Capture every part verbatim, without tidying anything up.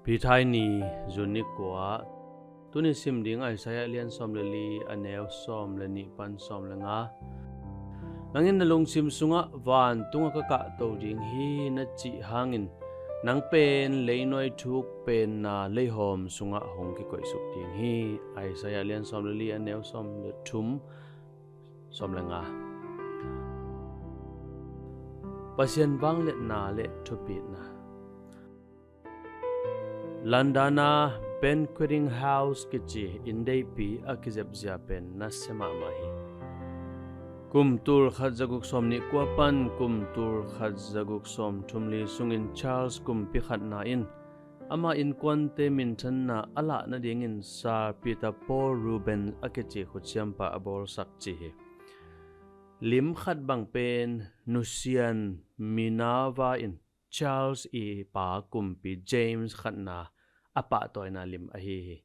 Ni thai ni, June ni kua. Tuni sim ding Isaiah lian sawm le li, a neu sawm le nih pan sawm le nga. Nang in na lungsim sungah vantung ah ka kahto ding hi na cih hangin, nang pen leinuai thuk penna leihawm sungah hong kikoihsuk ding hi. Isaiah lian sawm le li, a neu sawm le thum, sawm le nga. Pasian vangliatna le thupitna. London a Banqueting House kici inndeipi a kizepzia pen nasia mahmah hi. Kum tul khat za guk sawm nih kua pan kum tul khat za guk sawm thum li sungin Charles kumpi khatna in ama innkuante minthanna a lah nadingin Sir Peter Paul Rubens a kici khutsiampa a bawlsak ci hi. Lim khat bang pen nusian Minerva in Charles i pa kumpi James khatna a pahtawina lim ahi hi.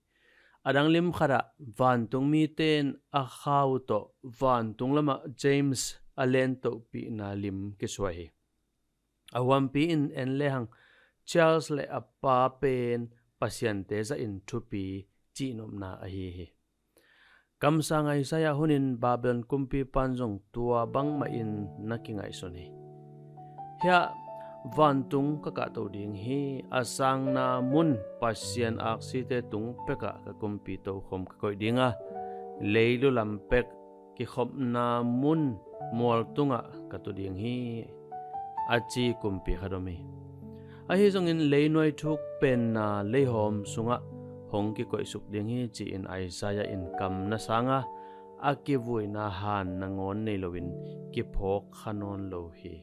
A dang lim khatah vantung mite in a khau tawh vantung lamah James a lentohpihna lim kisuai hi. A huampi in en lehang Charles le a pa pen pasiante zahin thupi cihnopna ahi hi. Kamsang Isaiah hunin Babylon kumpipan zong tua bangmahin na kingaihsun hi. Hiah vantung ka kahto ding hi, a sangna mun Pasian aksite tung pekah ka kumpi tokhom ka koih dinga, leilu lam pek kikhopna mun mual tungah ka tu ding hi, a ci kumpi khat om hi. Ahi zongin leinuai thuk penna leihawm sungah hong kikoihsuk ding hi ci-in Isaiah in kam na sanga a kivuina han nangawn nei loin kiphawk kha nawn lo hi.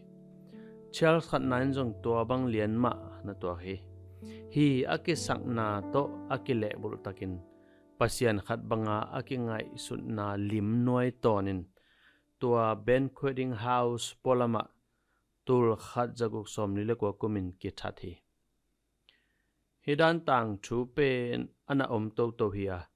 Charles khatna in zong tua bang lian mah na tuak hi. Hi a kisakna tawh a kilehbulh takin Pasian khat banga a kingaihsutna lim nuai tawnin tua Banqueting House pualamah tul khat za guk sawm li le kua kumin kithat hi. Hih dan tangthu pen a na om toto hi a,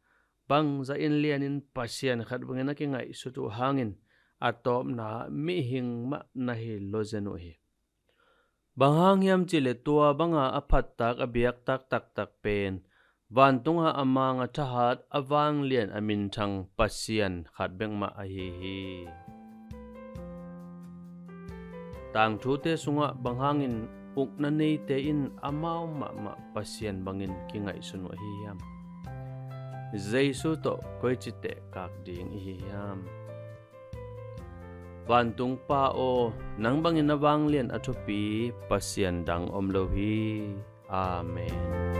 bangzah in lianin Pasian khat bangin a kingaihsut uh hangin a tawpna mihing mah na hi lawzen uh hi. Bang hang hiam cihleh tua banga a phattak a biaktak taktak pen vantunga a mang a thahat a vanglian a minthang Pasian khat bek mah ahi hi. Tangthute sungah bang hangin ukna neite in amau mahmah Pasian bangin kingaihsun uh ahi hiam? Jesu tawh koici tehkak ding i hi hiam? Vantung Pa aw, nang bangin a vanglian a thupi Pasian dang om lo hi. Amen.